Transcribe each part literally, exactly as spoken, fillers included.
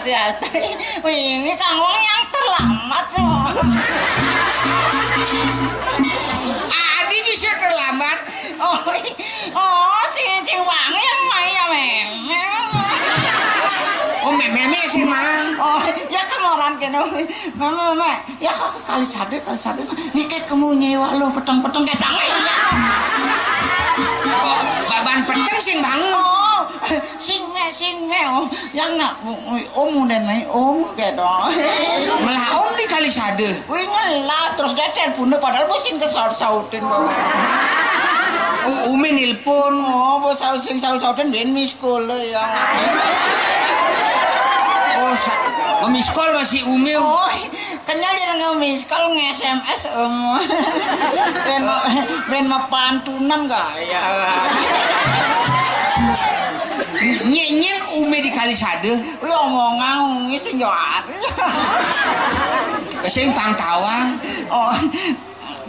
Ya, ini kang wong yang terlambat loh. Adi bisa terlambat. Oh, oh, sing sing wangi yang main ya, Meme. Oh, Meme sih, Mang. Oh, ya kan orang kena. Meme, Meme. Ya, kok kali sadé, kali sadé. Nah, ini kayak kamu nyewa lo peteng-peteng kayak tangan. Oh, baban peteng sing bangun. Oh, sing mé, sing mé. Oh, yang nak, om udah naik, om gitu. Malah om di kali sadé. Wih, ngelah terus dia teleponnya padahal bos sing kesaut-sautin bawa. Oh, Umi nelpon. Oh, bos saut sing saut-sautin ben miss call ya. Oh, sa- miss call masih Umi. Oh, kenyal dia nge-miss call, nge-S M S, om. Ben, ben mah pantunan gaya. Nyenyen Umi di kali sadé. Wih, omongan Umi sing jawab. Sing pang tawang. Oh,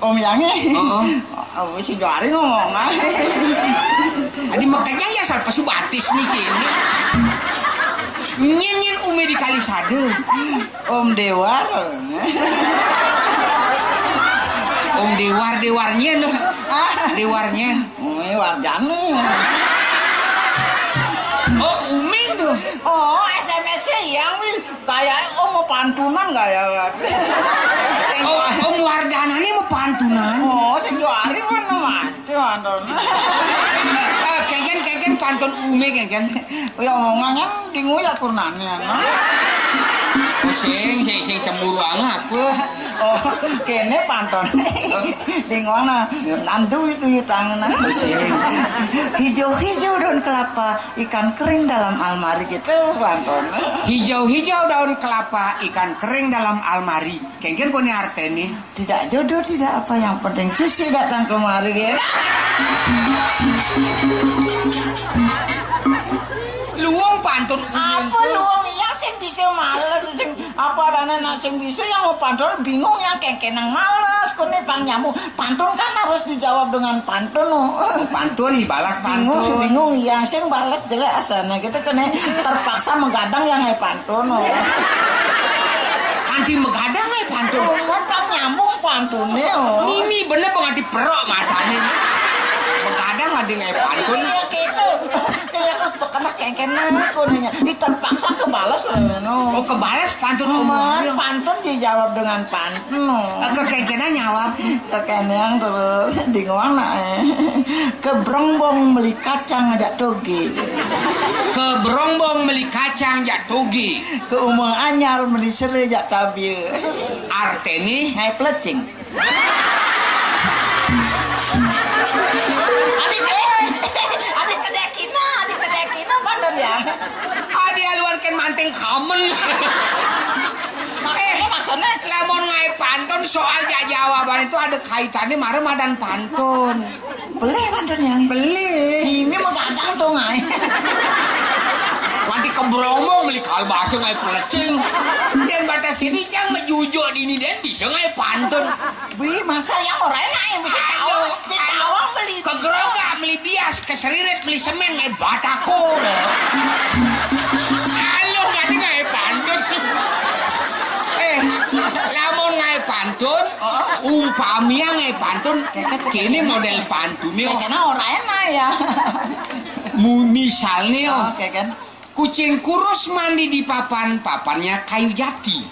om yang ini. Heeh. Oh, sing jawab ngomong. Adi makanya ya asal pesu batis nih kini. Nyenyen Umi di kali sadé. Om Dewar. Om Dewar, Dewarnya loh. Ah. Dewarnya. Ini warjane. Oh, Umi tuh. Oh, S M S yang wih, kayak oh mau pantunan kayak. Oh, oh, Wardana nih mau pantunan. Oh, sing juari mana mati pantun. Eh, kengken, kengken pantun Umi, kengken. Ya omongan kan di nguyak kurnane, nah. Sing, sing, sing cemburu banget aku. Oh, kene pantun. Di ngono, nandu itu tangan. Sing. Hijau-hijau daun kelapa, ikan kering dalam almari gitu pantun. Hijau-hijau daun kelapa, ikan kering dalam almari. Kengken kone artene. Tidak jodoh, tidak apa, yang penting Susi datang kemari, ya. Luwung pantun. Apa luwung iya sing bisa males, sing apa adane nak sing bisa yang mau pantun bingung yang kengkenang males, kone pang nyambung. Pantun kan harus dijawab dengan pantun, oh. Oh, pantun dibalas bingung, pantun. Bingung iya sing balas jelek asana gitu kene terpaksa menggadang yang kayak pantun, oh. Kanti menggadang eh pantun. Oh, kan pang nyambung pantune, oh. Mimi bener penganti perok matane. Menggadang ada ngai pantun. Iya gitu. Iya kan pernah kengken aku nanya. Di terpaksa kebales, no. Oh, kebales pantun. Pantun dijawab dengan pantun. No. Eh, kekengkenan nyawab. Kekengkenan terus di ngono, eh. Ke Brombong meli kacang ajak toge. Ke Brombong meli kacang ajak toge. Ke Uma Anyar meli sere ajak tabie. Artene? Ngai pelecing. Adi kedek, adi kedek kina, adi kedek kina, bandar ya. Adi aluan ken manting kamen. Maksudnya, maksudnya? Lamun ngai pantun soal jak jawaban itu ada kaitannya marem adan pantun. Beli pantun yang beli. Ini mah gadang tuh ngai. Nanti ke Bromo beli kalbasa ngai pelecing. Dan batas kini cang mejujuk di ini dan bisa ngai pantun. Wih, masa yang orang lain bisa tahu? Aduh, si aduh. Tawang beli. Ke Gerogak beli bias, ke Seririt beli semen, ngai batako. Aduh, nggak ada ngai pantun. Eh, lamun ngai pantun, umpamia ngai pantun, kene model pantunnya. Kene orang enak ya. Mu- misalnya, oh, oke kan. Kucing kurus mandi di papan, papannya kayu jati.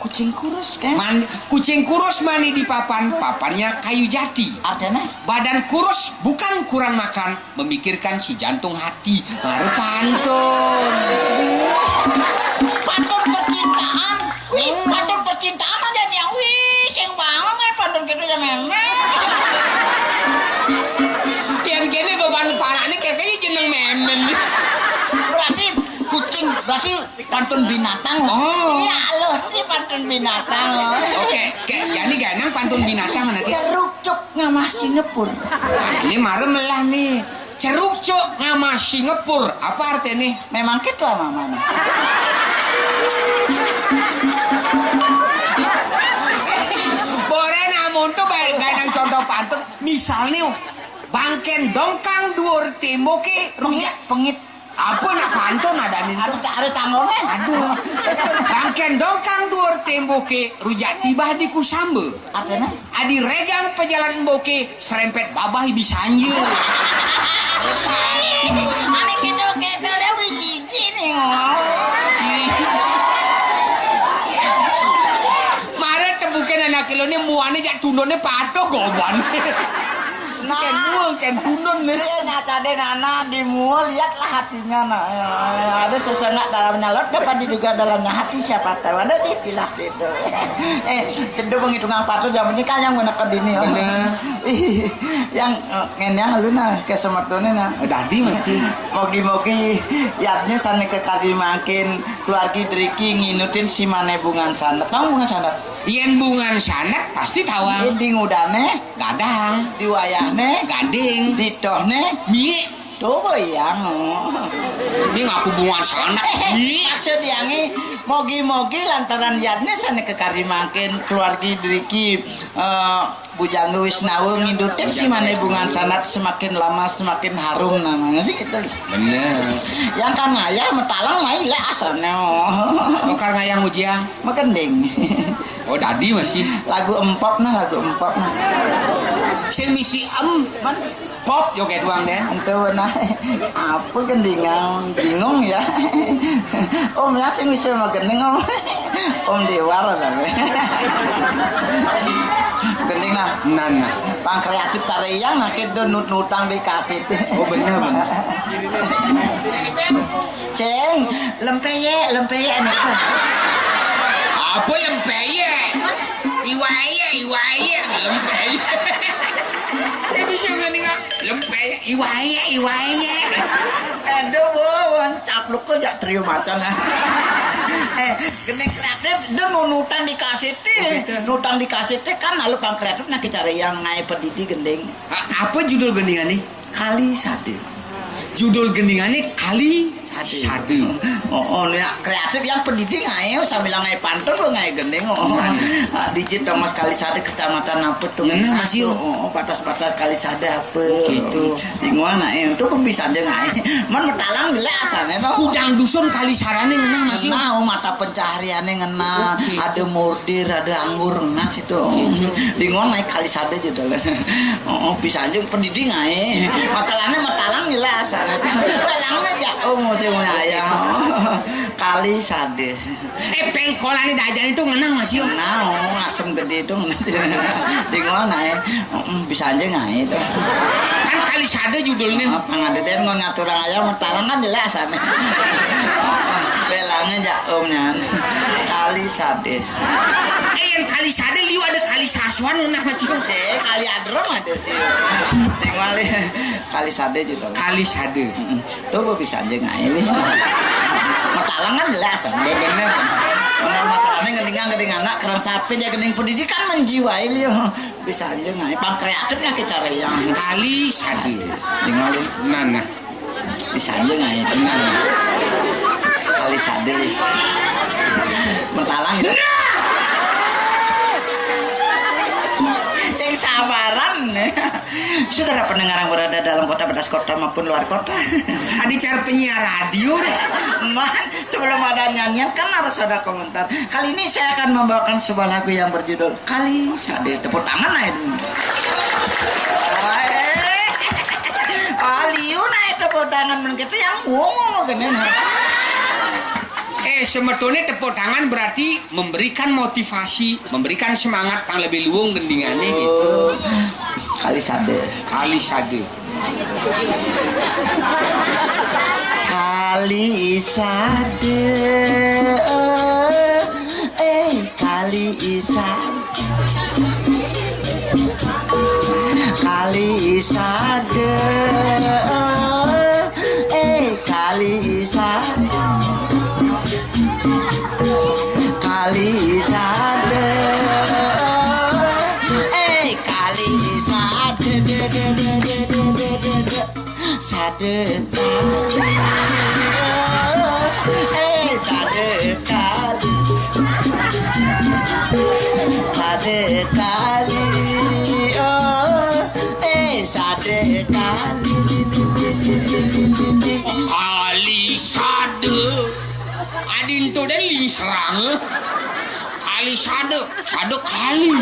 Kucing kurus kan? Man- kucing kurus mandi di papan, papannya kayu jati. Artinya? Badan kurus bukan kurang makan, memikirkan si jantung hati. Baru pantun. Pantun percintaan. Wih, pantun percintaan aja nih. Wih, sing banget pantun gitu ya, Meme. Yang kene beban panah ini kayaknya jeneng Memen. Berarti kucing, berarti pantun binatang. Oh. Iya, lo sih pantun binatang. Oke, kayak ya ini gak nang pantun binatang nanti. Ceruk cuk ngamah Singapura. Nah, ini marem lah nih. Ceruk cuk ngamah Singapura. Apa artinya? Memang gitu ama mana? Boleh namun tuh baik gak nang contoh pantun. Misalnya, bangken dongkang duur tembok ke rujak pengit. Apa nak pantun adané? Ada, ada tanggoné. Aduh. Bangkén dongkang duur témboké, rujak tibah di kusamba. Artinya? Adi régang pajalan emboké, sérempét babah di sanja. Ané kéto-kéto deh, wih, jijik nih. Mara tebuké anak kilo nih, muané jak tundoné patuh goban. Nah. Kén muang, kén tundon nih. Iya, nyacadé nana di mual, lihatlah hatinya, nah. Ya, ada sesengak dalamnya laut, dapat diduga dalamnya hati, siapa tahu. Ada di istilah itu. Eh, sedih menghitung apa tuh zaman ini kan yang mana ke dini, ya. Bener. Yang, eh, ngenyang lu, nah, ke semetoné, nah. Eh, dadi masih. Mogi-mogi yadnya sané kekari mangkin keluargi driki nginutin si mané bungan sandat. Tahu bungan sandat? Yén bungan sandat pasti tawang. Di ngudané gadang, di wayahné gading, di tohné mie. Tuh, Boyang. Ini ngaku bungan sandat. Mie. Maksud yangé, mogi-mogi lantaran yadné sané kekari mangkin keluargi driki, eh, Bujangga Wisnawa ngidutin si mané bungan sandat semakin lama semakin harum namanya sih gitu. Bener. Yang kan ngayah matalang main lé asané. Tukar ngayah ngujang. Magending. Oh, dadi masih. Lagu empop nah, lagu empop nah. Sing misi em. Man. Pop joget doang deh. Entu nah. Apa gendingan bingung ya. Om ya sing bisa magending, Om. Om Dewar lah. Gending nah. Nah, nah. Pangkréatif tariang nah, kita nut-nutang dikasih. Oh, bener, bener. Ceng, lempeyek, lempeyek nih. Apa lempeyek? Iwayek, iwayek, lempeyek. Eh, bisa nggak nih, Kak? Lempeyek, iwayek, iwayek. Aduh, Bu, capluk kok jak trio macan, ah. Eh, gending kréatif, dia nunutan di kaset, eh. Oh, gitu. Nutang di kaset, eh, kan lalu pangkréatif, nah, cara yang naik pedidi gending. A-, apa judul gendingan nih? Kali Sade. Judul gendingané Kali Sade. Sade. Oh, oh, ya, kréatif yang pendidik ngaé sambil ngaé pantun lo ngaé gending. Oh. Nah. Ah, dijit dong Mas Kali Sade kecamatan apa tuh? Nah, masih. Oh, oh, batas-batas Kali Sade apa? Oh, gitu. Bingung nah, eh, itu bisa aja ngaé. Man matalang jelas ané no. Kudang dusun Kali Sarané ngenah masih. Nah, oh, mata pencahariané ngenah. Oke. Ada murdir, ada anggur ngenas itu. Bingung naik Kali Sade gitu. Oh, bisa aja pedidi ngaé. Masalahnya matalang jelas. Balang aja. Oh, musim ayah. Kali Sade. Eh, pengkolan di dajan itu ngenah masih. Nah, oh, asam gede itu ngenah. Di mana ya? Mm, bisa aja ngaé itu. Kan Kali Sade judulnya. Apa ngadeden ngon ngaturang ayah matalang kan jelas ané. Belangnya jak omnya. Kali Sade. Eh, yang Kali Sade liu ada Kali Sasuan ngenah masih. Eh, Kali Adrem ada sih. Tinggal Kali Sade gitu. Kali Sade. Mm-mm. Tuh, gua bisa aja ngaé nih. Matalang kan jelas, kan? Bener. Bener, masalahnya ngeting, ngeting anak, kerang sapi, dia gending pendidikan menjiwai, liu. Bisa aja ngaé. Pang kréatif nya ke cara yang Kali Sade. Tinggal, nah, nah. Bisa aja ngaé. Nah, nah. Kali Sade. Matalang gitu. Sing sabaran. Saudara pendengar yang berada dalam kota, batas kota maupun luar kota. Ada cara penyiar radio deh. Man, sebelum ada nyanyian kan harus ada komentar. Kali ini saya akan membawakan sebuah lagu yang berjudul Kali Sade. Tepuk tangan aja dulu. Ah, liu nah tepuk tangan men kita yang ngomong gini nah. Eh, sebetulnya tepuk tangan berarti memberikan motivasi, memberikan semangat, tang lebih luung gendingannya gitu. Kali Sade. Kali Sade. Kali Sade. Eh, Kali Sade. Kali Sade. Eh, Kali Sade. Kali Sade. Eh, Kali Sade. Sade Kali. Eh, Sade Kali. Sade Kali. Oh, eh, Sade Kali. Kali Tuh dan lingsrang, eh. Kali sadé, sadé kali.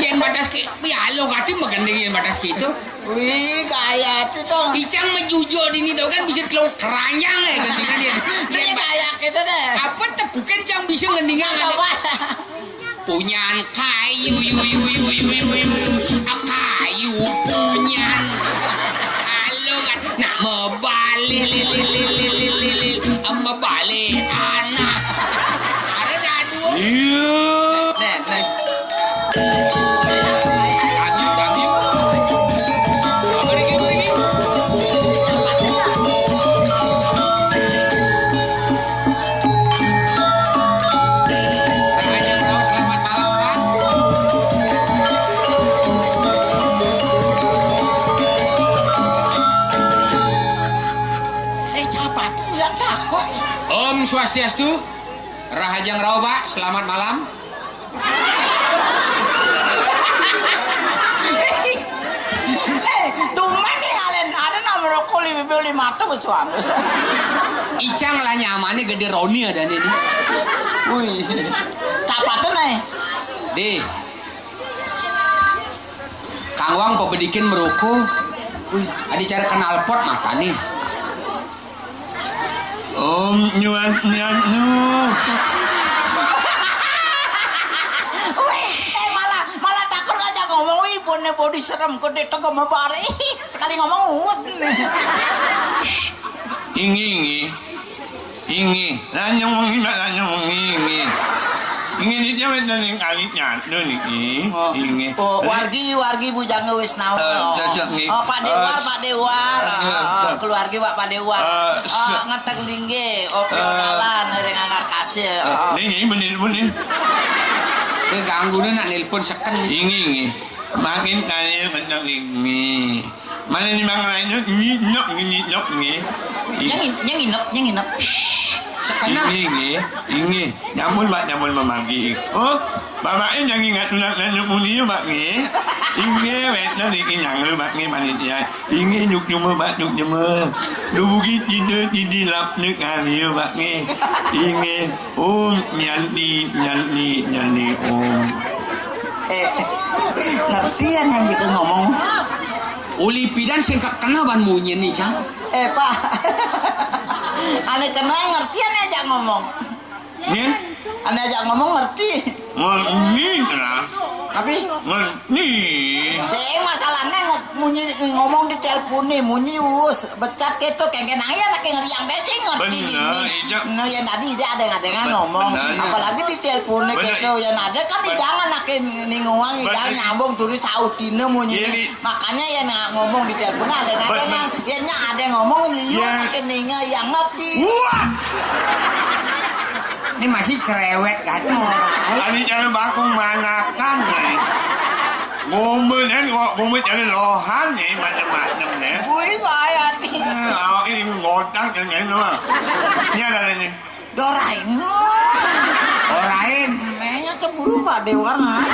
Yén batas ki, ya lo kati magending yén batas kitu. Wih, gaya tuh, Cong. Icang majujo dini tau kan bisa telung keranjang ya gendingan ya. Iya, gaya kitu deh. Apa tepukan cang bisa gendingan? Apa? Punyan kayu, yu, yu, yu, yu, yu, yu. Ah, kayu punyan. Halo, kan? Nak mebalik, lil, lil, lil, lil, lil, lil, lil. Ah, mebalik anak. Ada dadu. Iya. Nih, nih. Lanjut, lanjut. Apa lagi, apa lagi? Rahajeng Raos, selamat malam, Pan. Eh, capati yang takut. Om Swastiastu. Rahajeng Raos, Pak. Selamat malam. Eh, tumen nih ngalen ada nomor rokok lima puluh lima tuh suami. Icang lah nyamannya gede Roni ada nih. Wih, capatan nih. Di, Kang Wang pabedikin merokok. Wih, ada cara kenal pot mata nih. Om nyuan nyanu. Wih, eh, malah, malah takut aja ngomong, wih, bone bodi serem, gede tegem mabare. Sekali ngomong, uwet nih. Ingi, ingi. Ingi. Lanyong wengi, Mbak, lanyong wengi, ingi. Ingi, ini cewek dari kali nyatu niki. Oh. Ingi. Oh, wargi, wargi bujangé wis naon. Eh, cocok, nggih. Oh, Pak Déwar, eh, Pak Déwar. Eh, eh, keluarga Pak, Pak Déwar. Eh, eh, se- ngeteng linggih, oke, eh, dalan, ring angkar kasih. Eh, oh. Nggih, nggih, bener, bener. Kowe gangguné nak nelpon seken. Inggih, nggih. Makin kaya ngeteng linggih. Mana ni mangan lain tu? Nginok, nginok, ngi. Yang in-, yang inok, yang inok. Sekena. Inggih, nggih. Inggih. Nyamun, Pak, nyamun memargi. Oh, Bapak ini yang ingat tunak dan nyuk muni, Pak, nggih. Inggih, wetna niki nyanglu, Pak, nggih, panitia. Inggih, nyuk nyuma, Pak, nyuk nyuma. Dubugi tidak didilap nek ngalih, Pak, nggih. Inggih. Om, nyanti, nyanti, nyanti, Om. Eh, ngerti ya yang gitu ngomong? Uli pidan sing kekena ban munyi nih, Cang. Eh, Pak. Ane kena ngerti ane ajak ngomong. Nih? Ane ajak ngomong ngerti. Ngomong lah. Tapi? Ngerti. Sing masalahnya ng-, munyi ngomong di telepon nih, munyi us, becat gitu, kengken aja lagi ngeriang besing ngerti. Bener, dini. Ijak. Nah, ya tadi dia ada yang ngomong. Bener, ya. Apalagi di telepon nih gitu, ya ada kan. Bener. Jangan lagi ninguang, bener. Jangan nyambung tulis sautina munyi. Iya, nih. Makanya ya nak ngomong di telepon ada yang ada. Bener. Ya nya ada yang ngomong, iya, ya. Pakai ninga yang ngerti. Wah. Ini masih cerewet kan? Tadi cara bakung manakan nih. Ngomel kan, kok ngomel cari lohan nih, macam-macam nih. Gue nggak ada. Eh, awak ini ngotak yang ini mah. Ini ada ini. Doraemon. Doraemon. Kayaknya cemburu Pak Dewan, ah.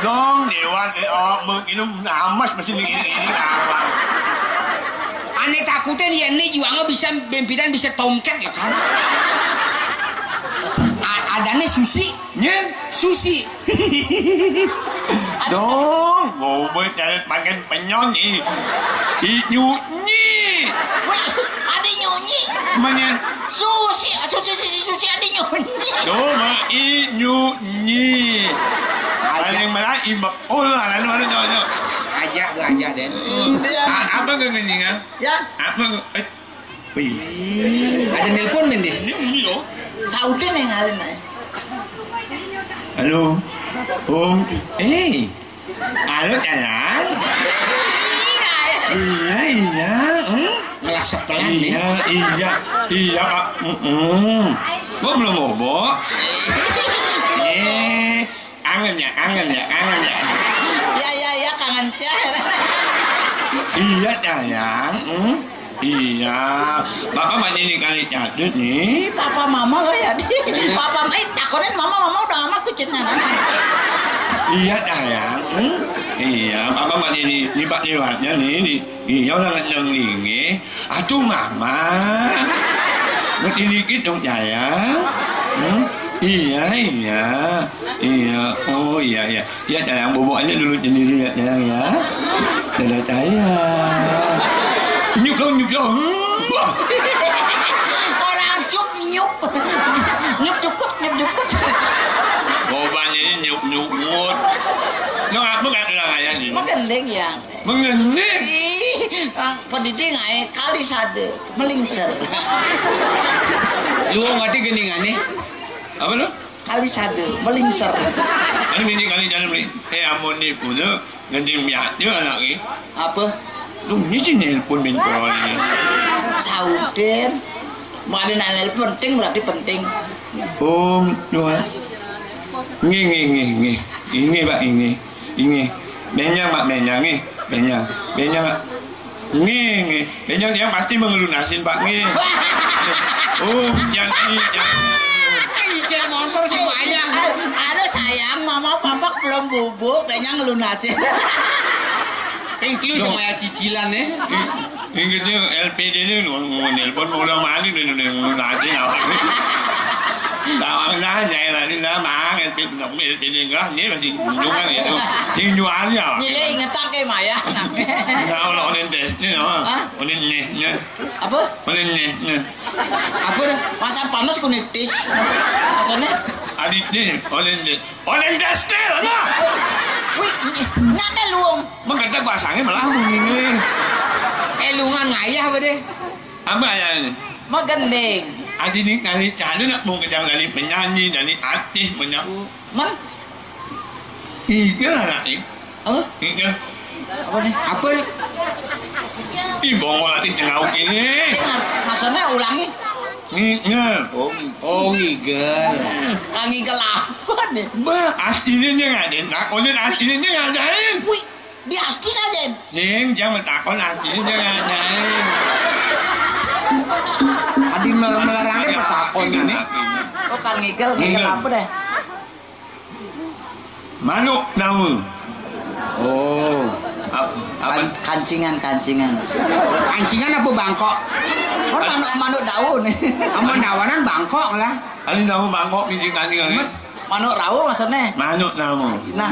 Dong, Dewan, eh, oh, minum namas masih ini, ini, ini, apa? Ane takutin ya, ini juangnya bisa bempidan, bisa tongket ya kan? A-, adanya susi. Nyen? Susi. Dong, gue cari makan penyon nih. Inyunyi. Wih, ada nyunyi. Mana? Susi, susi, susi, susi ada nyunyi. Dong, mah inyunyi. Aja. Paling malah ibekul lah, lalu ada nyonyo. Aja, gua aja, Den. Hmm. A-, apa gua ngenyingan? Ya. Apa gua, eh, Wih. Ada nelpon, men, deh. Ini, ini, loh. Kau tuh nengalin aja. Halo. Om. Eh. Halo, Cayang. Iya, iya. Hmm? Ngelas sepelan, nih. Iya, iya. Iya, Pak. Mm-mm. Kok belum bobo? Eh. Kangen ya, kangen ya, kangen ya. Iya, iya, iya, kangen, Cah. Iya, sayang. Hmm? Iya. Bapak banyak ini kali jatuh nih. Ih, papa mama lah ya. Papa, eh, takonin mama, mama udah lama kucitnya. Iya, sayang. Hmm? Iya, bapak banyak ini, ini Pak Iwannya nih, nih. Iya, orang kenceng ini. Aduh, mama. Ngerti dikit dong, sayang. Hmm? Iya, iya. Iya. Oh, iya, iya. Ya, sayang, bobok aja dulu sendiri, ya, sayang, ya. Dadah, sayang. Nyup dong, nyup dong. Hmm, wah. Orang cup, nyup. Nyup jukut, nyup jukut. Bobok ini nyup, nyup, nyup. Lo ngaku nggak bilang ayah gini? Magending, ya. Mengenik. Ih, ah, pendiding ae kali sade, melingser. Lu ngerti gendingannya? Apa lu? Kali sade, melingser. Kan ini kali jalan beli. Eh, amun ni punya ngening miat dia anak ni. Apa? Lu ni je nelpon main call ni. Sauden. Mau ada nak nelpon penting, berarti penting. Om, dua. Nge, nge, nge, nge. Ini, Pak, ini. Ini. Benyang, Pak, benyang, nge. Benyang. Benyang, Pak. Nge, nge. Benyang dia pasti mengelunasin, Pak, nge. Oh, jangan, jangan. Ijin motor si Mayang. Halo, sayang, mama papa belum bubuk, benyang ngelunasin. Yang tiu sama ya cicilan, ya. Ingetnya L P D ini nu, nu nelpon udah mandi, nu, nu, nu, nu, aja awak. Tawang dah, nyai tadi dah, Mang, L P D, L P D enggak, ini masih kunjungan gitu. Yang jualnya awak. Nyile ingetan kayak Maya. Nah, kalau online test ini, no. Hah? Online nih, nih. Apa? Online nih, nih. Apa dah? Pasar panas kunitis. Maksudnya? Adit nih, online nih. Online test nih, nah. Wih, nyanda luung. Menggetek pasangnya malah begini. Eh, lungan ngayah apa deh? Apa ya ini? Magending. Adi ni kali cari nak mau kejang dari penyanyi, dari artis, banyak. Man? Iya lah, nak ni. Apa? Iya. Apa nih? Apa nih? Ih, bongol artis jengau ini. Maksudnya ulangi. Iya. Oh, oh, ngigel. Ngigel apa nih? Bah, aslinya nggak ada. Nah, konen aslinya nggak ada. Wih, di Asti kan, Den? Ning, jangan takon hati, jangan, jangan. Adi mel-, melarangnya petakon ini. Oh, kan ngigel, ngigel apa deh? Manuk nama. Oh. Ap-, apa? Kan-, kancingan, kancingan. Kancingan apa bangkok? Oh, manuk, manuk daun. Amun dawanan bangkok lah. Ada nama bangkok di kancingan. Manuk rawa maksudnya? Manuk nama. Nah,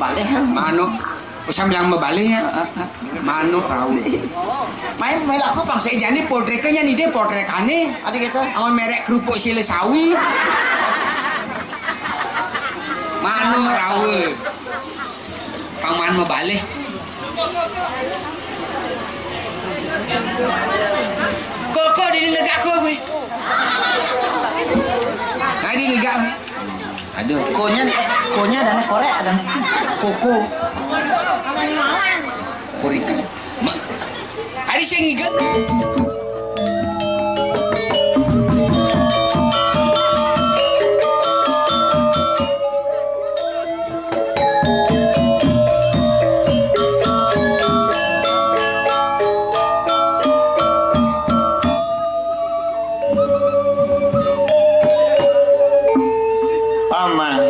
balik kan? Manuk. Usah bilang bebalik ya. Manuk rawa. Main melak aku pang saya jadi potreknya nih dia potrekannya. Ada gitu. Amun merek kerupuk sila sawi. Manuk rawa. Pang maan mabalih. Koko di negak aku apa? Tadi negak. Aduh. Konya, eh, konya ada korek ada. Koko. Korek. Ma-, Ari sing ngiget. Aman.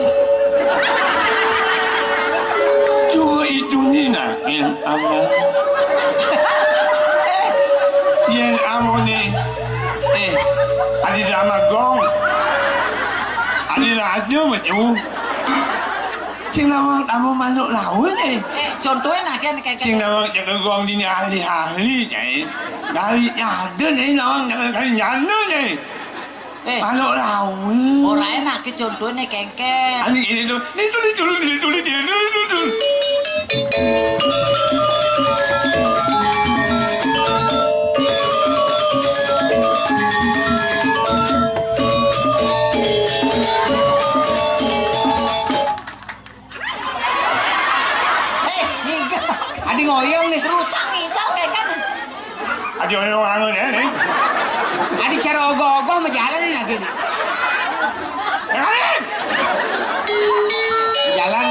Cuma itu ni nak, eh, aman. Yang amun ni, eh, ada drama gong. Ada radio macam. Sing lawang tamu manuk laut, eh. Eh, contohnya nak kan kayak sing lawang jaga gong di ni ahli-ahli, eh. Dari ada ni lawang jaga nyana, eh. Eh. Manuk laut. Ora enak ke contohnya kengkeng. Ani ini tu, ini tu, ini tu, ini tu, ini tu, ini tu. Eh, ngigal. Adi ngoyong nih, rusak ngigal kayak kan. Adi ngoyong anu nih, nih. Adi cara ogoh-ogoh majalan nih lagi nih. Jalan.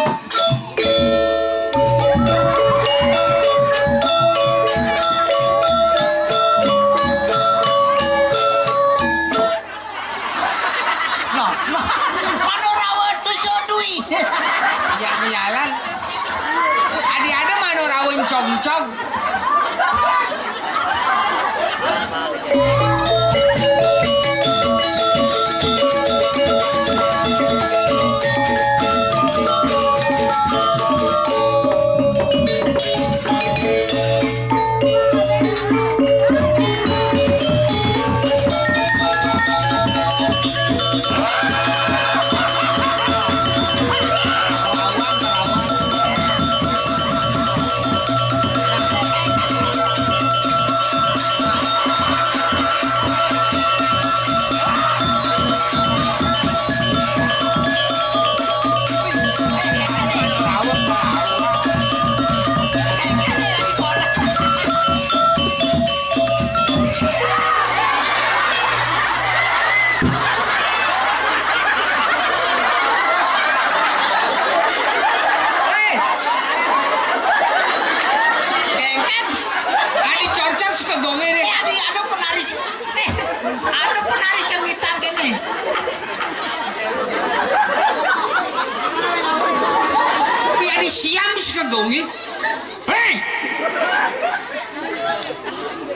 Noh, noh. Manuk rawa tu sodui. Ajak berjalan. Adi ada manuk rawa encong-encong. Gongi. Hei!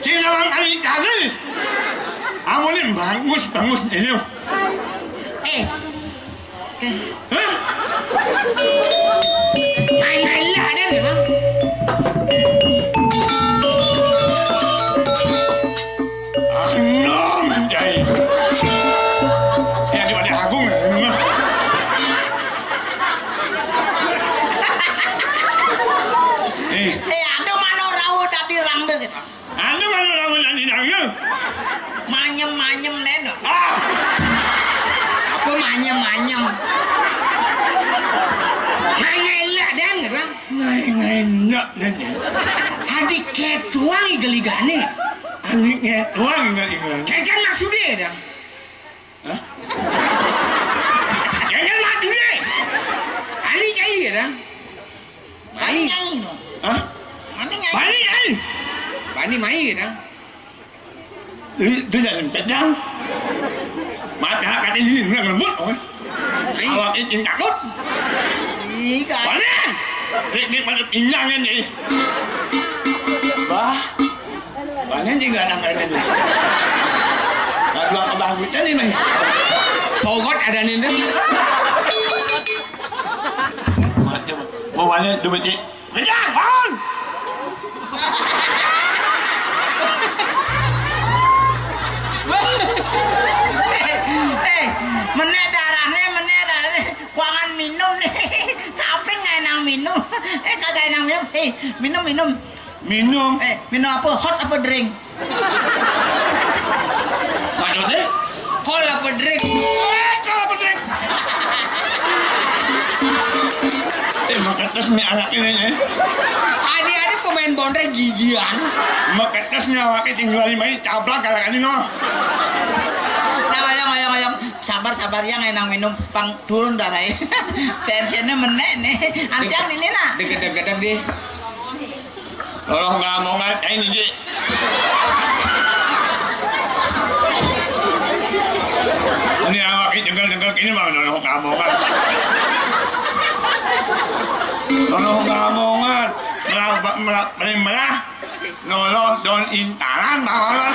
Sing nawang ari tadi. Amunin bangus, bangus ini. Eh. Hah? Main-main lah, Dan, emang. Anom, Jai. Ya, di wadah agung, ya, ini mah. Eh. Eh, aduh, mano rauh tadi rang deh. Anu, anu, anu, anu, anu. Manyem, manyem, Nen. Ah. Apa manyem, manyem? Ngai, ngai, elak, Dan, gitu, Bang. Ngai, ngai, nak, Dan, ya. Adi ketuang igel-igane. Ani ketuang igel-igane. Kagak maksudnya, Dan. Hah? Jangan mati deh. Ani cai ya, Dang? Bani nyai no. Hah? Bani nyai. Bani nyai. Bani mai ya, Dang? Itu, itu jangan pedang. Mata kata ini nggak ngebut, oh. Mai. Awak ini takut. Ih, kan. Bani! Rik, rik, masuk injangan nih. Bah. Mana nih nggak ada, nggak ada nih. Nggak dua kebangkutan nih, Mai. Pokok ada nih, deh. Macam, mau mana tuh, Beci? Kejar, bangun! Eh, eh, menek darahnya, menek darahnya. Kuangan minum nih. Sapin nggak enak minum. Eh, kagak enak minum. Eh, minum, minum. Minum. Eh, minum apa? Hot apa drink? Maksudnya? Kol apa drink? Eh, kol apa drink? Eh, maketes nih anak ini nih. Adi-adi pemain bondre gigian. Maketes nih awaknya tinggal lima ini caplak kalau ini noh. Nah, ngoyong, ngoyong, ngoyong. Sabar, sabar, yang enak minum pang turun darahnya. Tensinya menek nih. Antian ini nah. Deket-deket deh. Loloh ngamongan, eh, ini, Ji. Ini awak ini jengkel-jengkel gini mah loloh ngamongan. Loloh ngamongan. Melah, melah, melah, melah. Loloh daun intaran, bawah.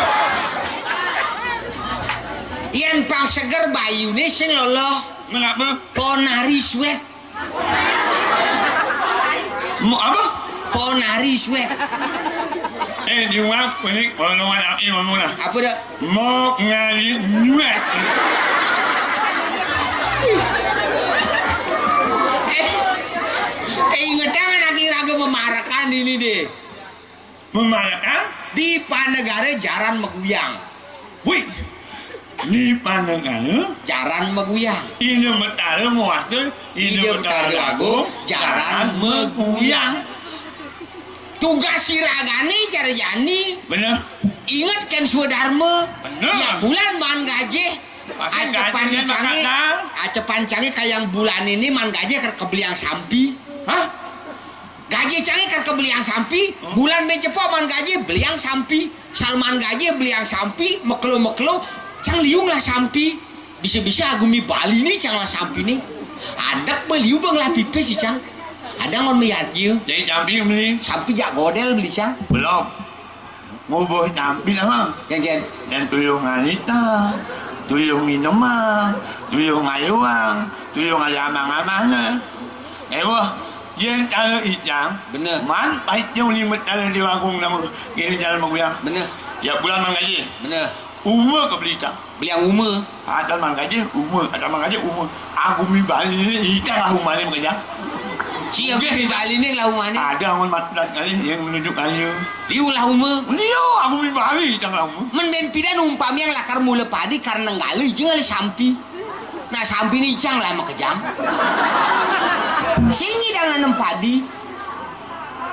Yen pang seger bayune sing loloh. Mengapa? Ponari sweat. Mau apa? Ponari sweat. Eh, cuma ini potongan aku ngomong lah. Apa dah? Mau ngali nyuet. Eh, eh, ingetan anak iraga memarekan ini deh. Memarekan? Di Panegare jaran meguyang. Wih, di Panegare? Jaran meguyang. Ida Betara muas tu, Ida Betara Agung, jaran meguyang. Tugas siragane jare jani. Bener. Inget ken swadarma. Bener. Ya bulan maan gajih. Pasti acepane gajihnya cange, bakal. Acepane cange kayang bulan ini maan gajih ker kebeliang sampi. Hah? Gaji cange kan kebeliang sampi, hmm, bulan ben cepok maan gaji beliang sampi, sal maan gaji beliang sampi, mekelo-mekelo, cang liu ngelah sampi. Bisa-bisa agumi Bali nih cang lah sampi nih. Adek beliu bang lah pipis sih cang. Ada ngon meyat jiu. Jadi sampi beli? Sampi jak godel beli cang. Belum. Ngubuh nyampi lah, Mang. Ken, ken. Dan tuyuh ngalita, tuyuh ngineman, tuyuh ngayuang, tuyuh ngali amang-amangna. Eweh, yen kala icang, bener, man paitung lima taun di wagung nang kene jalan maguyang. Bener. Ya bulan mang gaji. Bener. Uma ke belita. Beli yang uma. Ada mang gaji, uma, ada mang gaji, uma. Agumi Bali ni, icang lah umane makanya. Ci, agumi Bali ni lah umane. Ada ngon matlat kali yang menunjuk kali. Liu lah uma. Liu, agumi Bali, icang lah uma. Men ben pidan umpami yang lakar mula padi karena nggali, icang ngali sampi. Nah, sampi ni icang lah makejang. Sing nyidang nanem padi.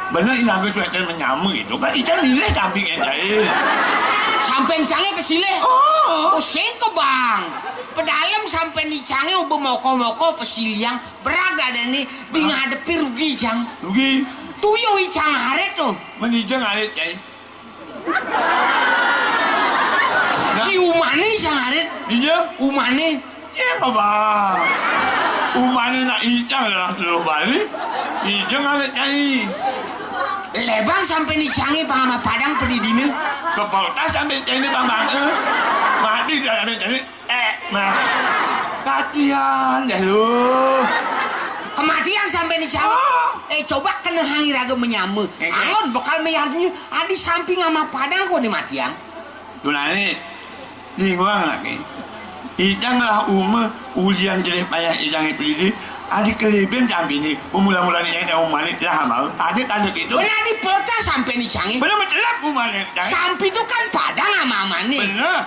Bener, ini hampir sudah menyamur gitu. Kan icang nilai sampi yang jahil. Sampen cange kesilih? Oh. Oh, sing ke bang. Pedalem sampen icange uba moko-moko pesiliang. Berag ada ni, di ngadepi rugi icang. Rugi. Tuyuh icang arit tu. Men icang arit, jahil. Nah. Di umane icang arit. Iya. Umane. Iya, Bang. Umane nak icang lah lu bali. Icang anak cai. Lebang sampe ni cange pang ama Padang pedidine. Kepoltas sampe cai ni pang bang, eh. Mati dah sampe cai. Eh, nah. Kasihan deh lu. Kematian sampe ni cange. Oh. Eh, coba kena hangi raga menyama. Eh, eh. Angon bekal meyarnya. Adi samping ama Padang kok ni matiang. Tunani. Linguang lagi. Icang lah uma, ulian jeleh payah icang itu ini. Adi keleben sampi ni, umula-mula ni icang umane lah mau. Adi tanda gitu. Bener adi peta sampe ni cange. Bener betelap umane. Sampi tu kan Padang ama-amane. Bener.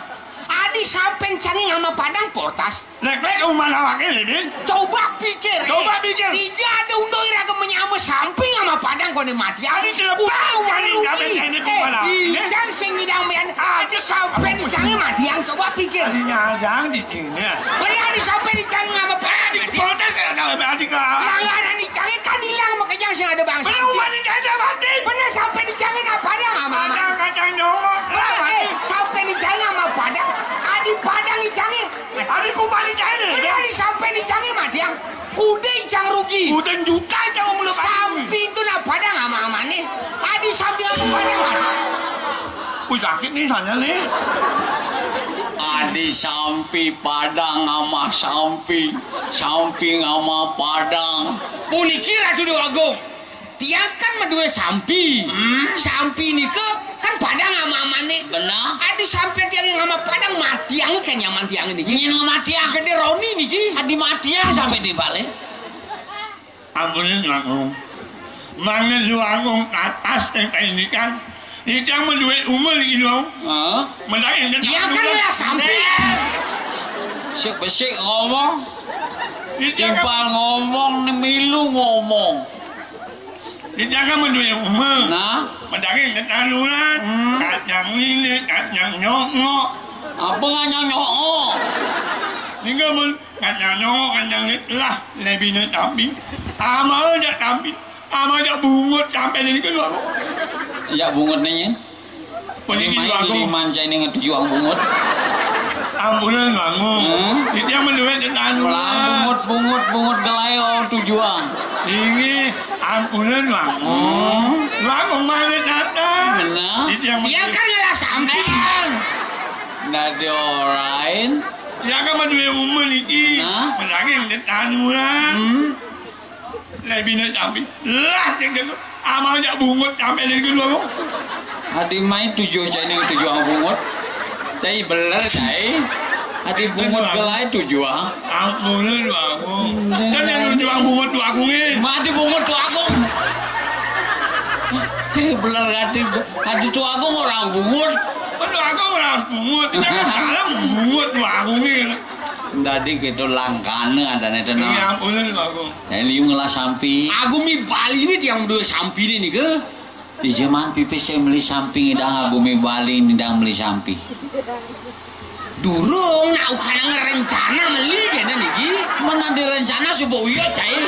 Adi sampe ni cange ama Padang portas. Lek-lek umane awake leben. Coba pikir. Coba pikir. Dija ada undo iraga menyama sampi ama Padang kone mati. Adi telepon. Bau kali rugi. Ini eh, umane awake. Icang sing ngidang bean. Aja sampe ni cange mati yang coba pikir. Adi nyadang di ini. Bener adi sampe ni cange ama Padang. Adi mati. Protes kalau adi ka. Yang ada ni cange kan hilang makanya sing ada bangsa. Bener umane cai mati. Bener sampe ni cange apa ada ama? Kadang-kadang nyongok. Bener, eh, sampe ni cange ama Padang. Adi Padang ni cange. Adi ku balik cai. Bener adi sampe ni cange mati yang. Kuda icang rugi. Kuda juta icang umur. Sampi itu nak Padang ama-amane. Adi sampi ama Padang ama. Wih, sakit nih sana nih. Adi sampi Padang ama sampi. Sampi ama Padang. Puniki Ratu Dewa Agung. Tiang kan madue sampi. Hmm. Sampi nika kan Padang ama-amane. Benar. Adi sampe tiang yang ama Padang matiang kan nyaman tiang niki. Nyin matiang. Gede Roni niki. Adi matiang sampe di bale. Ampunin Tuanku. Mangga Tuanku atas yang paindikan. Icang madue umur iki lho. Hah? Menang yang. Iya kan lah sampe. Sik besik ngomong. Icang kan. Timpal ngomong ni milu ngomong. Icang kan madue umur. Nah. Menang yang ketaluran. Hmm. Kacang ini, kacang nyongok. Apa nganyang nyongok? Nika mun Kacang nyongok, kacang ni lah, lebine tampi. Ama aja tampi. Ama aja bungut sampe ni kedua. Ya bungut ni nyen. Puniki Tuanku. Liman cai ni ngetujuang bungut. Ampunan Tuanku. Hmm? Itu yang menduit tentang. Pulang bungut, bungut, bungut gelai oh tujuang. Ini ampunan Tuanku. Hmm. Tuanku mana datang? Benar. Itu yang. Iya kan lah sampean. Ndak diorain. Ya kan madue umur niki. Nah. Menang yang ketaluran. Hmm. Lebine tampi. Lah, cek gitu. Ama aja bungut sampe ni kedua kok. Adi mai tujuh cai ni tujuang bungut. Cai beler cai. Adi bungut gelai tujuang. Ampunan Tuanku. Hmm. Kan yang tujuang bungut Tuanku ni. Mati bungut Tuanku. Cai beler adi, adi Tuanku orang bungut. Tuanku orang bungut. Jangan salah bungut Tuanku ni. Dadi gitu langkane adane to, no. Iya, ampunan Tuanku. Saya liu ngelah sampi. Agung mi Bali ni tiang dua sampi ni, ni ke? Di zaman pipis saya meli sampi ngidang Agung mi Bali ngidang meli sampi. Durung nak ukana rencana meli kene niki. Mana ada rencana subuh uyut cai.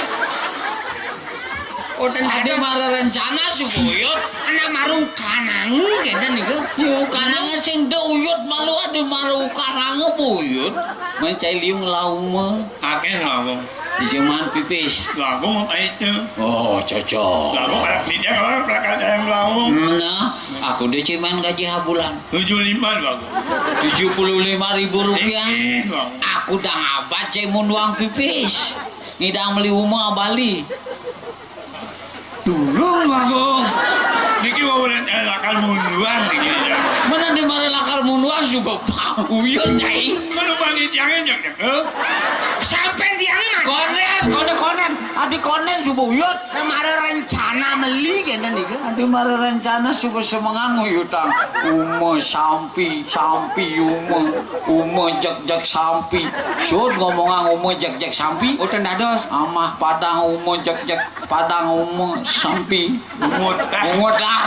Oh, ada mara rencana subuh uyut. Anak maru kanange kene niki. Yo kanange sing de uyut malu ada mara kanange buyut. Mencai liung lauma. Akeh lho, Agung. Di zaman pipis. Lho, Agung mau pahit tu. Oh, cocok. Lho, Agung pada kerja kalau berangkat yang lho, Agung. Nah, aku dia cuman gaji habulan. Tujuh lima lho, Agung. Tujuh puluh lima ribu rupiah. Aku dah ngabat cek munduang pipis. Ngidang meli uma Bali. Tulung lu aku. Niki wau lakar munduan niki. Mana di mari lakar munduan suba pauyun nyai. Mana bani tiangnya nyek nyek. Sampai tiangnya mah. Konen, konen, konen. Adi konen suba uyut. Mara rencana meli kene niki. Adi mara rencana suba semengan nguyutang. Uma sampi, sampi uma, uma jek jek sampi. Sud ngomongan uma jek jek sampi. Utan dados. Amah padang uma jek jek. Padang uma sampi. Bungut. Bungut ah.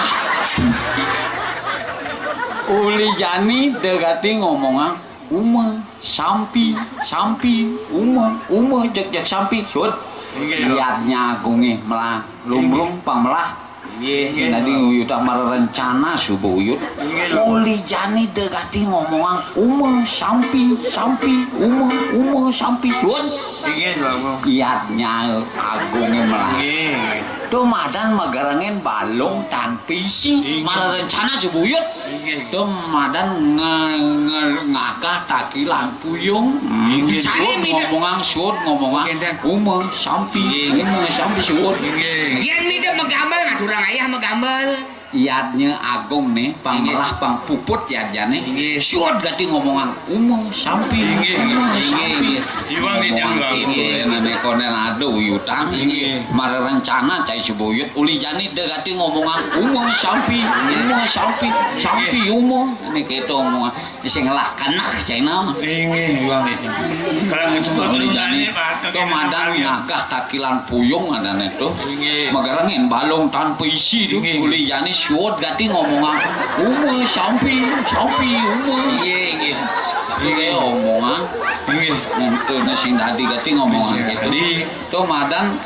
Uli jani degati ngomongan uma sampi sampi uma uma jek jek sampi sud. Inggih. Liatnya agunge melah lumlum pang melah. Nggih, nggih. Dadi uyut, ah, marerencana suba uyut. Nggih, Bang. Uli jani da gati ngomongang, "Uma sampi, sampi, uma, uma sampi." Suud. Nggih, Bang. Yadnya Agunge melah. Nggih. Tuh madan magerengin balung tanpa isi. Nggih. Marerencana suba uyut. Inggih. Tuh madan nge-, nge-, ngagah takilan puyung. Inggih. Suud ngomongang, suud ngomongang. Inggih, ten. Uma sampi, inggih, uma sampi suud. Inggih. Yén mida magambel, ngaturang ayah magambel. Yadnya Agung né, pang, inggih, melah, pang puput yadnyané. Inggih. Suud gati ngomongang. Uma sampi, inggih, uma, inggih, sampi. Iwang, inggih, ngomongang Iwang. Kéto, énané konden ada uyutan. Inggih. Marerencana cai suba uyut, uli jani da gati ngomongang, "Uma sampi, uma sampi, sampi uma." Né kéto ngomongang. Sing ngelah keneh caina. Inggih, Iwang, inggih. Kalau ngesebut uli jani, to madan ngagah takilan puyung adané to. Inggih. Magerengin balung tanpa isi to. Inggih. Uli jani suud gati ngomongang, "Uma sampi, sampi uma." Inggih, inggih. Inggih, omongan. Inggih. Nyentuh sing dadi gati ngomongan, inggih, kéto. Dadi. To madan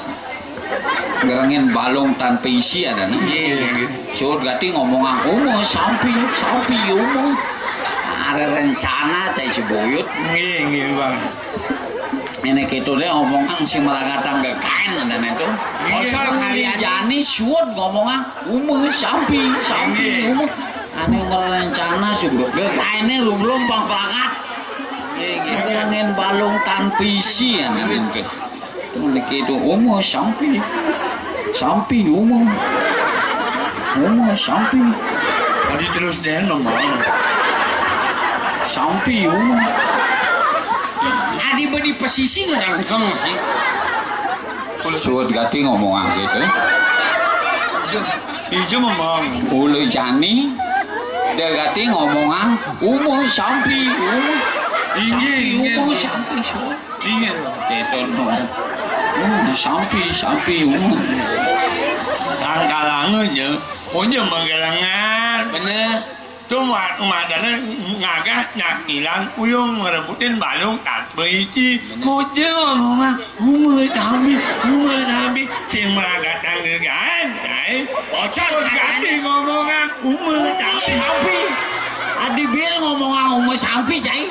gerengin balung tanpa isi adané. Inggih, inggih. Suud gati ngomongang, "Uma sampi, sampi uma." Ada rencana cai suba uyut. Inggih, inggih, Bang. Éné kéto deh omongan sing maragatang gagaén adané to. Inggih. Uli jani suud ngomongang, "Uma sampi, sampi, inggih, uma." Ané marerencana suba. Gagaéné rumrum pang pragat. Inggih, inggih. Gerengin balung tanpa isi adané to. Niki to uma sampi. Sampi uma. Uma sampi. Adi terus deh ngomong. Sampi uma. Adi bedi pesisi ngerangkeng sih. Suud gati ngomongang kéto. Ijo, ijo ngomong. Uli jani da gati ngomongang, "Uma sampi uma." Inggih, sampi inggih, uma, inggih. Sampi suud. Inggih. Kéto no. Hmm, sampi, sampi, hmm. Tangkalangan ya. Ojo magelengan. Bener. Tuh ma-, madané ngagah nyakilan uyung ngerebutin balung tanpa isi. Bener. Ojo ngomong, "Uma sampi, uma sampi." Sing maragatang gagaén, cai. Ojo gati ngomongan, "Uma sampi." Sampi. Adi bil ngomongang uma sampi, cai.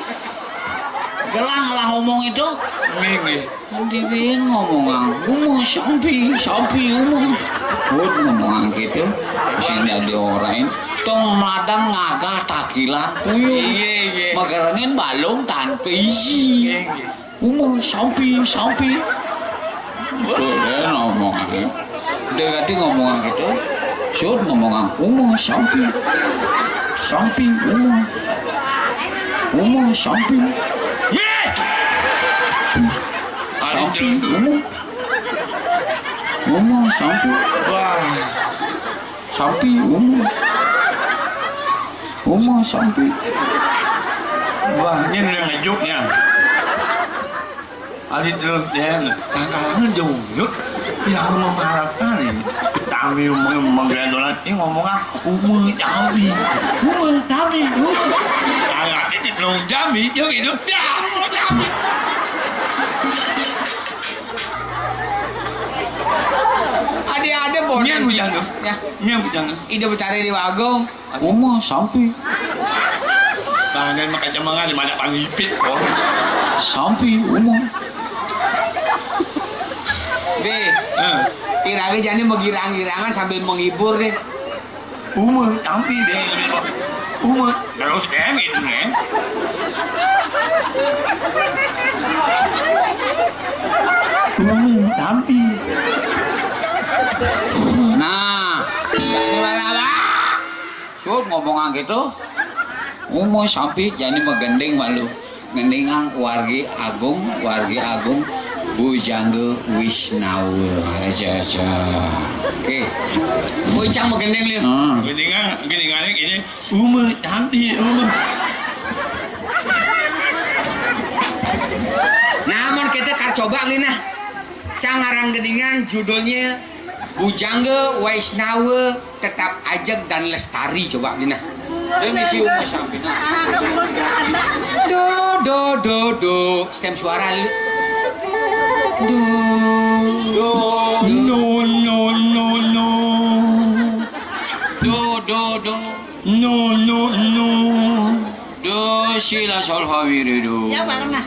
Gelah lah omong itu. Nggih, nggih. Adi bil ngomongang, "Uma sampi, sampi uma." Suud ngomongang kéto. Sing dadi orahin. Tong madan ngagah takilan puyung. Inggih, inggih. Magerengin balung tanpa isi. Inggih, inggih. "Uma sampi, sampi." Tuh, deh ngomongan. Da gati ngomongan kéto. Suud ngomongan, "Uma sampi. Sampi uma. Uma sampi." Nggih. Sampi uma. Uma sampi. Wah. Sampi uma. Uma sampi. Wah, ini udah ngejuknya. Ari terus deh, tangkalangan jauh. Yang memaharapkan ini. Kami meng-, menggelandolan, ini ngomong apa? Uma sampi. Uma sampi. Uma. Anak ini belum jambi, dia gitu. Ya, uma sampi. Ada-ada bodoh. Nian bujang tuh. Ya. Nian bujang tuh. Ida becari di Wagung. Uma sampi. Tangan makan cemengan di mana panipit. Oh. Sampi uma. Be, eh, ira gé jani magirang-girangan sambil menghibur deh. Uma sampi deh. Uma. Terus deh gitu, nih. Uma sampi. Nah, ini mana, Pak? Suud ngomongan kéto. Uma sampi jani magending malu. Ngendingang wargi agung, wargi agung, Bujangga Wisnawa. Aja, aja. Oké. Bujang magending, Liu. Hmm. Gendingan, gendingané gini. Uma, cantik, uma. Namun kita kar coba, Lina. Cangarang gendingan judulnya Bujangga Waisnawa tetap ajeg dan lestari, coba, Dina. Ini si Uma sampi, nah. Do, do, do, do. Stem suara, Li. Do. Do. No, no, no, no. Si la sol fa mi re do. Ya, bareng nah.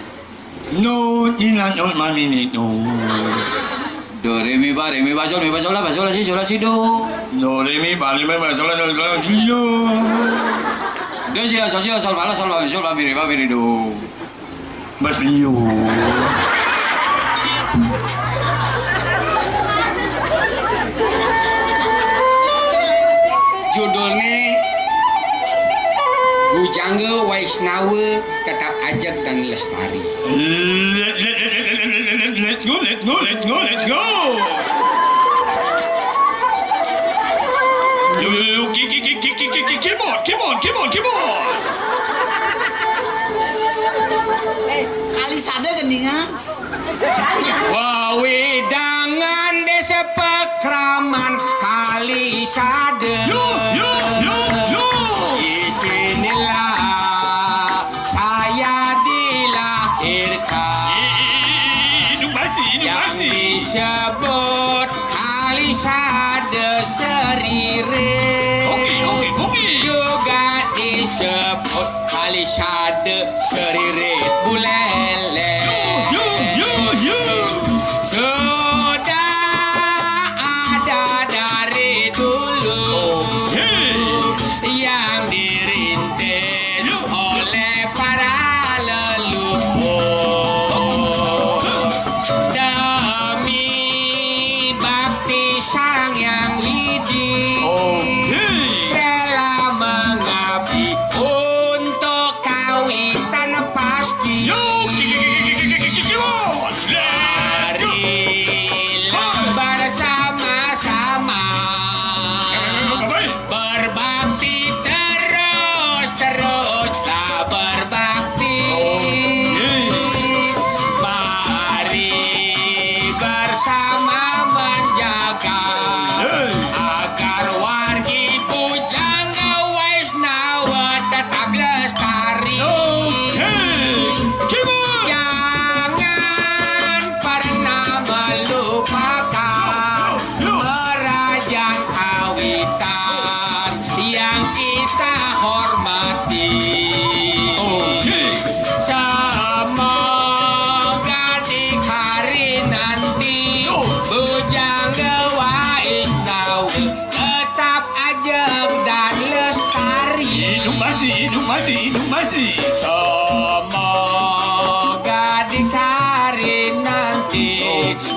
No, ni na no ma mi ni no. Do re mi fa re mi fa sol mi fa sol la fa sol la si sol la si do. Do re mi fa re mi fa sol la sol la si do. Do si la sol si la sol fa la sol fa mi sol fa mi re fa mi re do. Mas Leo. Judulné Bujangga Waisnawa Tetap Ajeg dan Lestari. Let's go, let's go, let's go, let's go. Yo, yo, yo, ki-, ki-, keyboard, keyboard, keyboard, keyboard. Eh, kali sada gendingan. Wewidangan Désa Pakraman Kalisada. Yo, yo, yo, yo. Di sinilah saya dilahirkan. Hidup mati, hidup mati. Yang disebut Kalisada Serire. Oke, oke, oke. Juga disebut Kalisada Serire Bulele. Yo, yo, yo, yo. Sudah ada dari dulu. Oke. Yang dirintis oleh para leluhur. Demi bakti Sang Yang Widi. Oke. Rela mengabdi untuk kawitan pasti. Yo, ki-, ki-, ki-, ki-, ki-, ki-, ki-, ki-, ki-, ki-, Marilah bersama-sama. Berbakti terus, teruslah berbakti. Mari bersama menjaga agar wargi Bujangga Waisnawa tetap lestari. Jangan pernah melupakan kerajaan kawitan yang kita hormati. Semoga di hari nanti Bujangga Waisnawa tetap ajeg dan lestari. Hidup mati, hidup mati, hidup mati. Semoga di hari nanti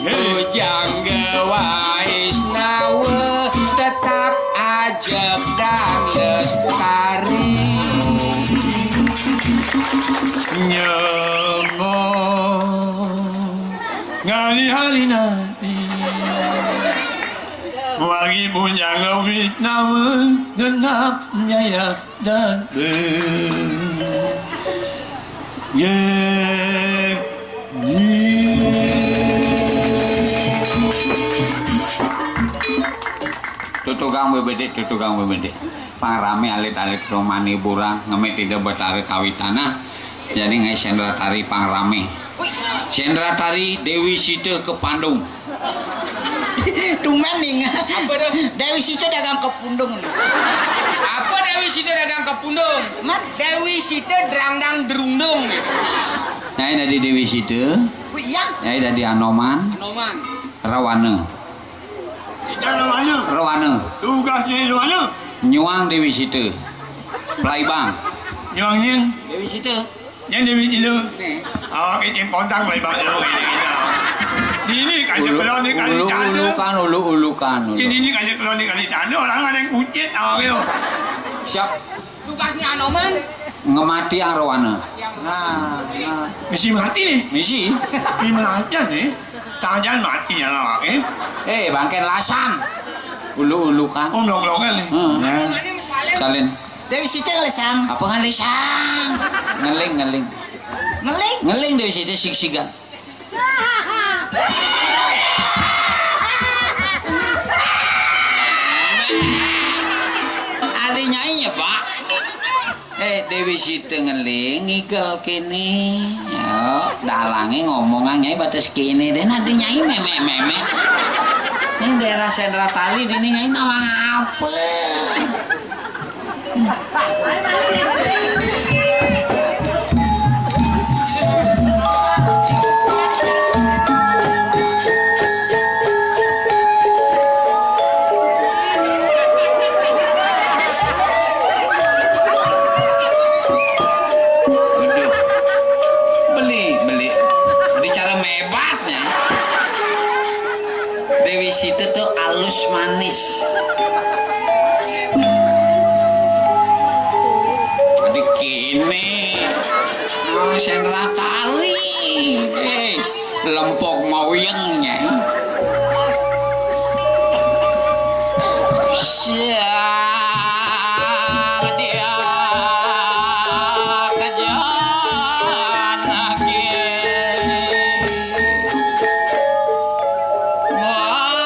Bujangga Waisnawa tetap ajeg dan lestari. Nyemong ngali hari nanti. Wangi Bujangga Waisnawa tetap nyaya dan ber- Ye. Tutugang bebedik, tutugang bebedik. Pang ramé alit-alit romané burang, ngemit ida Betara kawitan. Nah, jadi ngai sendratari pang ramé. Sendratari Déwi Sita ke Pandung. Tumben ning. Apa tuh? Déwi Sita dagang ke pundung. Apa Déwi Sita dagang ke pundung? Man? Déwi Sita deranggang derundung. Nyai dadi Déwi Sita. Wih, iya. Nyai dadi Anoman. Anoman. Rawana. Ida Rawana. Rawana. Tugas Nyai Rawana. Nyuang Déwi Sita. Plaibang. Nyuang nying. Déwi Sita. Nyai Déwi Sita. Nih. Awak ini pontang Plaibang jero ini. Ini kaja pelon ini kali ulu, canda. Ulukan, ulu, ulukan, ulu. Ini, ini kaja pelon ini kali canda, orang ada yang kucit awak itu. Siap. Tugasnya Anoman. Ngemati yang Rawana. Nah, nah. Misi mati nih. Misi. Ini mati nih. Tajan mati ya awak, eh. Eh, bangkén lasan. Ulu-ulukan. Oh, blok-blokan nih. Heeh. Ya. Salin. Salin. Déwi Sita ngelesang. Apa ngelesang? Ngeling, ngeling. Ngeling? Ngeling Déwi Sita sig-sigan. Ada nyai ya, Pak? Eh, Déwi Sita ngeling, ngigel kéné. Ya, dalangé ngomongan nyai batas kéné deh, nanti nyai mémé-mémé. Ini daerah Sendratari, dini nyai nawang apa? Wis itu tuh alus manis. Dikini, nah, sentra tari. Eh, lempok mauyengnya. Siang dia kejar lagi. Wah,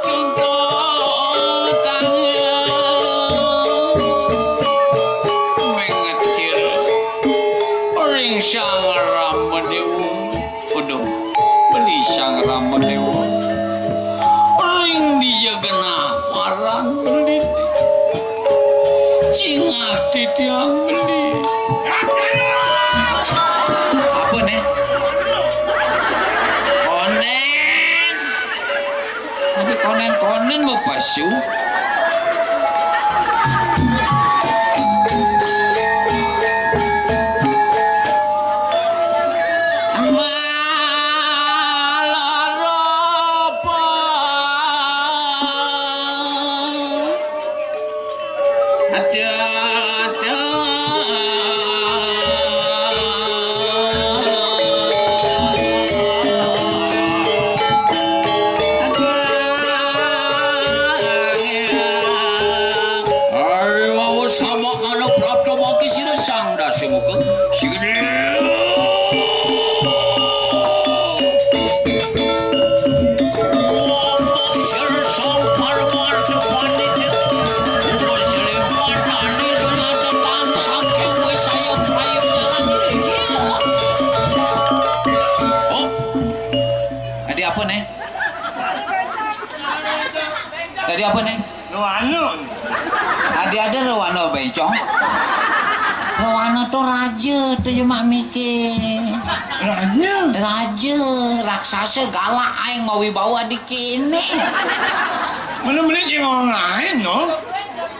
tuntutannya mengecil. Ring Sang Rama Dewa. Aduh, beli Sang Rama Dewa. Ring dia genah paran beli. Cingak titiang beli. Apa nih? Konen. Tapi konen-konen mau pasu. Malah ropo. Ada, ada. Ari wau sama ana prapta mangke sira sang dasa muka. Sing Oh, tadi apa nih? Tadi apa nih? Rowana. Tadi ada rowana bencong. Rowana tuh raja tuh cuma mikir. Raja. Raja, raksasa galak aing mau wibawa di kini. Mana menit yang orang lain, no?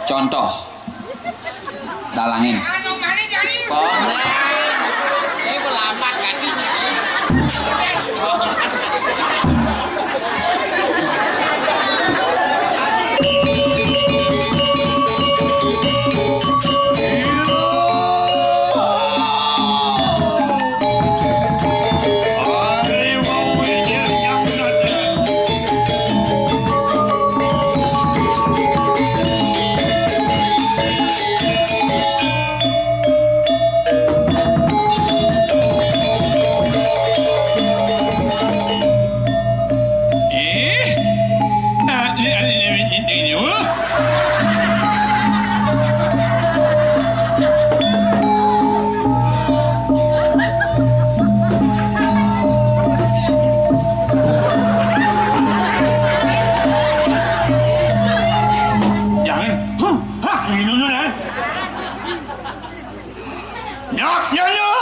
Contoh, dalangin. Konen. Saya berlambat kan di sini. Eh? Ah, ini, ini, ini, ini, ini, oh. Jangan. Huh, hah, ini dulu, ya. Nyak, nyak, nyak.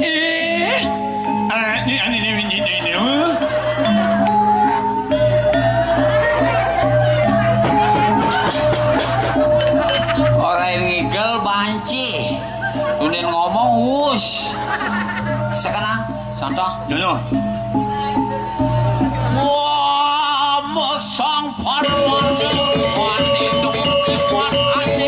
Eh, ah, ini, ini, ini, ini, ini, oh. Orang ngigel banci. Udah ngomong, us. Sekarang, contoh. Dulu. Wah, meksang parwati, wati tuh, wati, wati,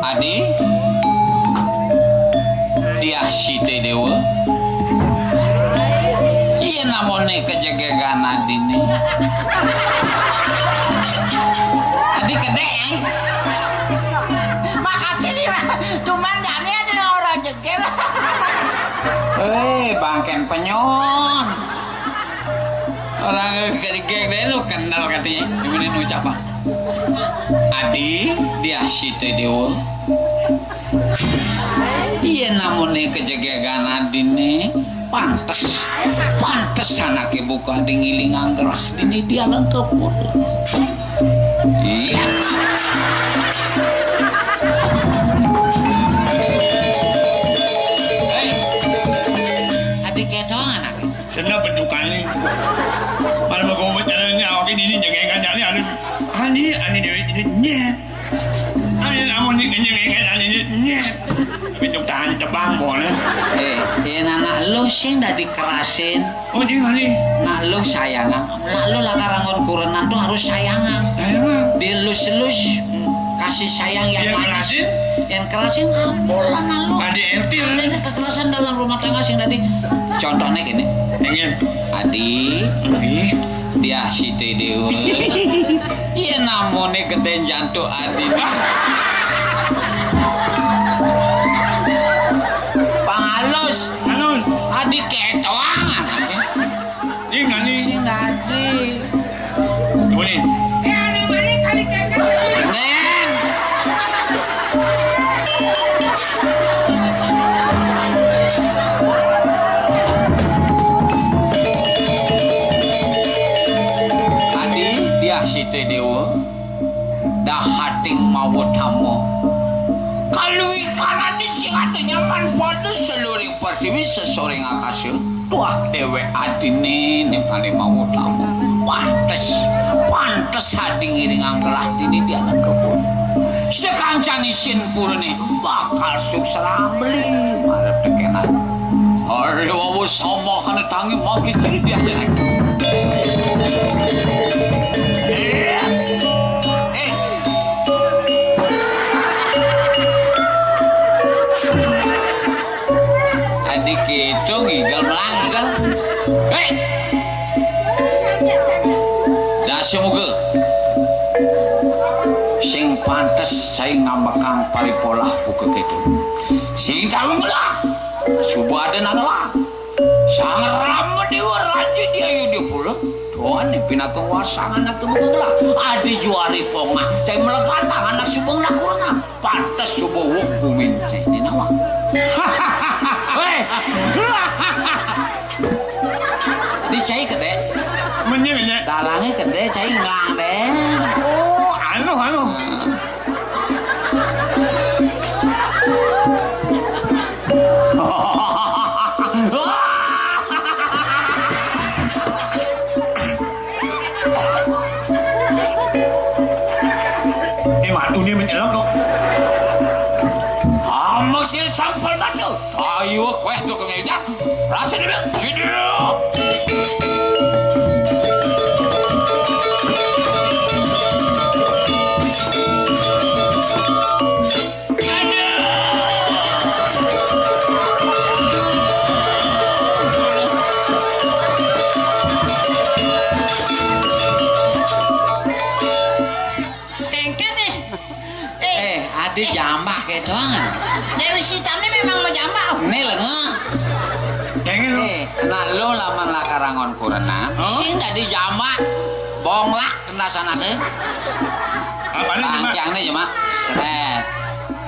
Adi, dia site dewa. Iya, namone kejegegan adine. Adi gede, eh? Makasih, Lima. Cuman Dani adalah orang jegel. Eh, bangken penyok. Orang kegeng deh lu kenal katanya. Gimana nu ucap, Pak? Adi, dia si Teh Dewa. Iya, namune kejegegan adine pantes. Pantes anake buka di ngilingang gelah dini dia lengkep. Iya. Hei. Adik kedong anaknya. Senda bentukannya. Mana mau gue jalannya, oke, ini jangan ngajak nih, aduh. Ani, ani dewe ini nyet. Ani namun ini jangan ngajak, ani ini nyet. Bentuk tahan tebang boleh. Eh, ya anak lu sing dah dikerasin. Oh, dia kali. Nak lu sayangan. Nak lu lah karangon kurenan tuh harus sayangan. Sayangan. Dilus-lus. Kasih sayang yang Yang manis. Kerasin? Yang kerasin ngapul lah nak lu. Ada R T lah. Ada kekerasan dalam rumah tangga sing tadi. Contohnya gini. Ingin. Adi. Adi. Dia si Teh Dewa. Iya, namanya gede jantung Adi. Pangalus. Halus. Adi ketoang anaknya. Ini nggak nih? Ini nggak nih. Ibu nih. Eh, ada mana kali kagak? Neng. Adi, dia si Teh Dewa. Dah hating mawa tama. Kalau ikan adi sing ada nyaman pada seluruh pertiwi sesoring akasa. Tuah dewek adine ne paling mawa tama. Pantes, pantes adi ngiring anggelah dini dia negepun. Sekancang isin purane bakal suksera beli marep tekenan. Hari wawu sama kana tangi mangke siri dia jelek. Eh. Adik itu ngigal melang ngigal. Hei. Dah semoga sing pantes saya ngambekang paripolah buka gitu. Sing tahu ngelah. Suba ada nang ngelah. Sang Rama Dewa Raja di ayu di pura. Tuan di pinaka wasang anak temu ngelah. Adi juari pongah. Saya melekat anak subeng lakurenan. Pantes suba wong gumin saya ini nawang. Hei. Di cai kedek. Menyengnya. Dalangnya kedek, cai ngang deh. Oh, anu, anu. Eh, matu dia mencelok kok. Amak sih sampel matu. Ayo, kueh tuh kengejak. Rasa dia, sini. Tengket nih. Eh, adi jambak kayak doang. Dewi Sita ini memang mau jambak. Ini lengeh. Pengen lu. Eh, anak lu laman lakarangon kurenan. Hah? Sing dadi jambak. Bonglak kena sana ke. Apa nih, Mak? Bangkiang nih cuma. Seret.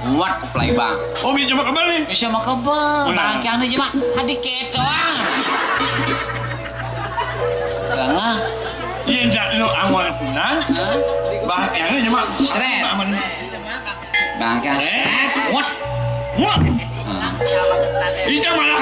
Muat play bang. Oh, bisa cuma kebal nih. Bisa mau kebal. Benar. Bangkiang nih cuma. Adi kayak doang. Lengah. Iya, jak lu angwal punan. Hah? Bangkiang nih cuma. Seret. Aman. Bangkiang. Eh. Seret. Muat. Muat. Hmm. Iya, malah